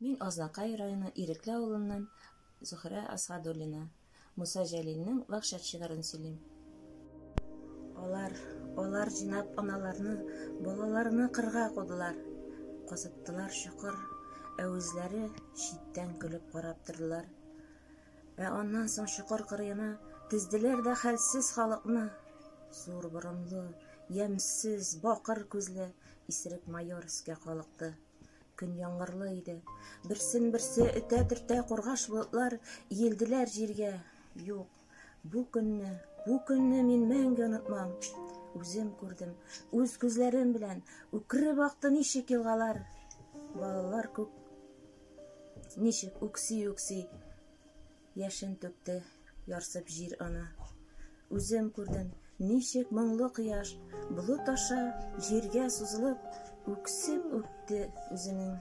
Мин Азнакай районы Ирекле авылыннан Зөһрә Асхадуллина. Муса Җәлилнең Вәхшәт шигырен сөйлим. Алар, алар җыйнап аналарны, балаларны кырга кудылар. Казыттылар чокыр, ә үзләре читтән көлеп карап тордылар. Ә аннан соң чокыр кырыена тезделәр дә хәлсез халыкны. Зур борынлы, ямьсез, бакыр күзле исерек майор өскә калыкты. Көн яңгырлы иде. Берсен-берсе этә-төртә кургаш болытлар иелделәр җиргә. Юк, бу көнне, бу көнне мин мәңге онытмам. Үзем күрдем, үз күзләрем белән үкереп акты ничек елгалар. Балалар күк ничек үкси-үкси Яшен түкте, ярсып җир ана. Үзем күрдем, ничек моңлы кояш болыт аша җиргә сузылып, үксеп үпте үзенең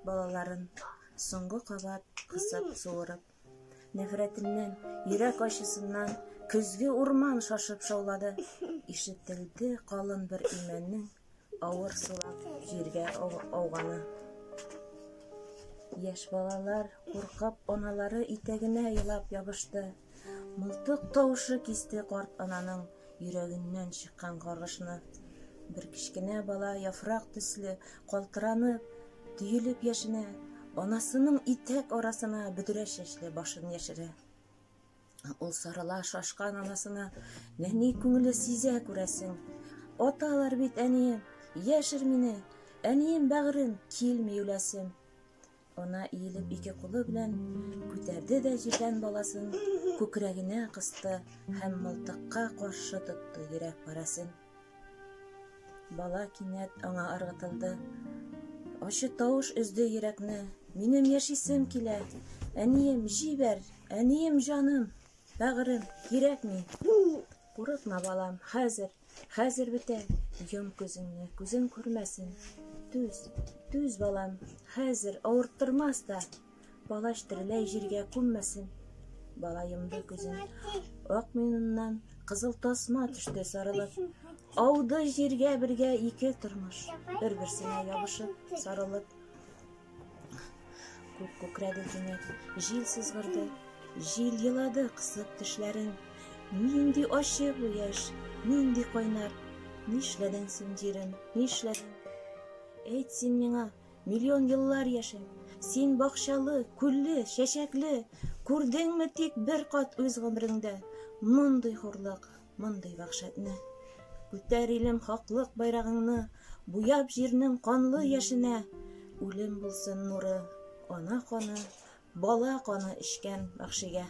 балаларын, соңгы кабат кысып суырып. Нәфрәтеннән, йөрәк ачысыннан көзге урман шашып шаулады. Ишетелде калын бер имәннең Авыр сулап җиргә ауганы. Яшь балалар куркып аналары итәгенә елап ябышты. Мылтык тавышы кисте карт ананың йөрәгеннән чыккан каргышны. Бер кечкенә бала яфрак төсле калтыранып, төелеп яшенә, анасының итәк арасына бөдрә чәчле башын яшерә. Ул сарыла шашкан анасына, нәни күңеле сизә күрәсең. Аталар бит, әнием, яшер мине, әнием бәгърем, килми үләсем. Ана иелеп ике кулы белән күтәрде дә җирдән баласын күкрәгенә кысты һәм мылтыкка каршы тотты йөрәк парәсен. Бала кинәт аңа ыргытылды. Ачы тавыш өзде йөрәкне. Минем яшисем килә. Әнием, җибәр! Әнием, җаным! Бәгырем, кирәкми. Курыкма, балам, хәзер, хәзер бетә. Йом күзеңне, күзең күрмәсен. Түз, түз, балам, хәзер авырттырмас та. Палач тереләй җиргә күммәсен. Бала йомды күзен. Ак муеныннан кызыл тасма төште сарылып. Ауды җиргә бергә ике тормыш, бер-берсенә ябышып, сарылып. Күк күкрәде кинәт, җил сызгырды, җил елады кысып тешләрен. Нинди ачы бу яшь, нинди кайнар. Нишләдең син, җирем, нишләдең? Әйт син миңа, Миллион еллар яшәп, син бакчалы, күлле, чәчәкле, күрдеңме тик бер кат үз гомереңдә мондый хурлык, мондый вәхшәтне? Күтәр, илем, хаклык байрагыңны, буяп җирнең канлы яшенә, үлем булсын нуры, ана каны, бала каны эчкән вәхшигә.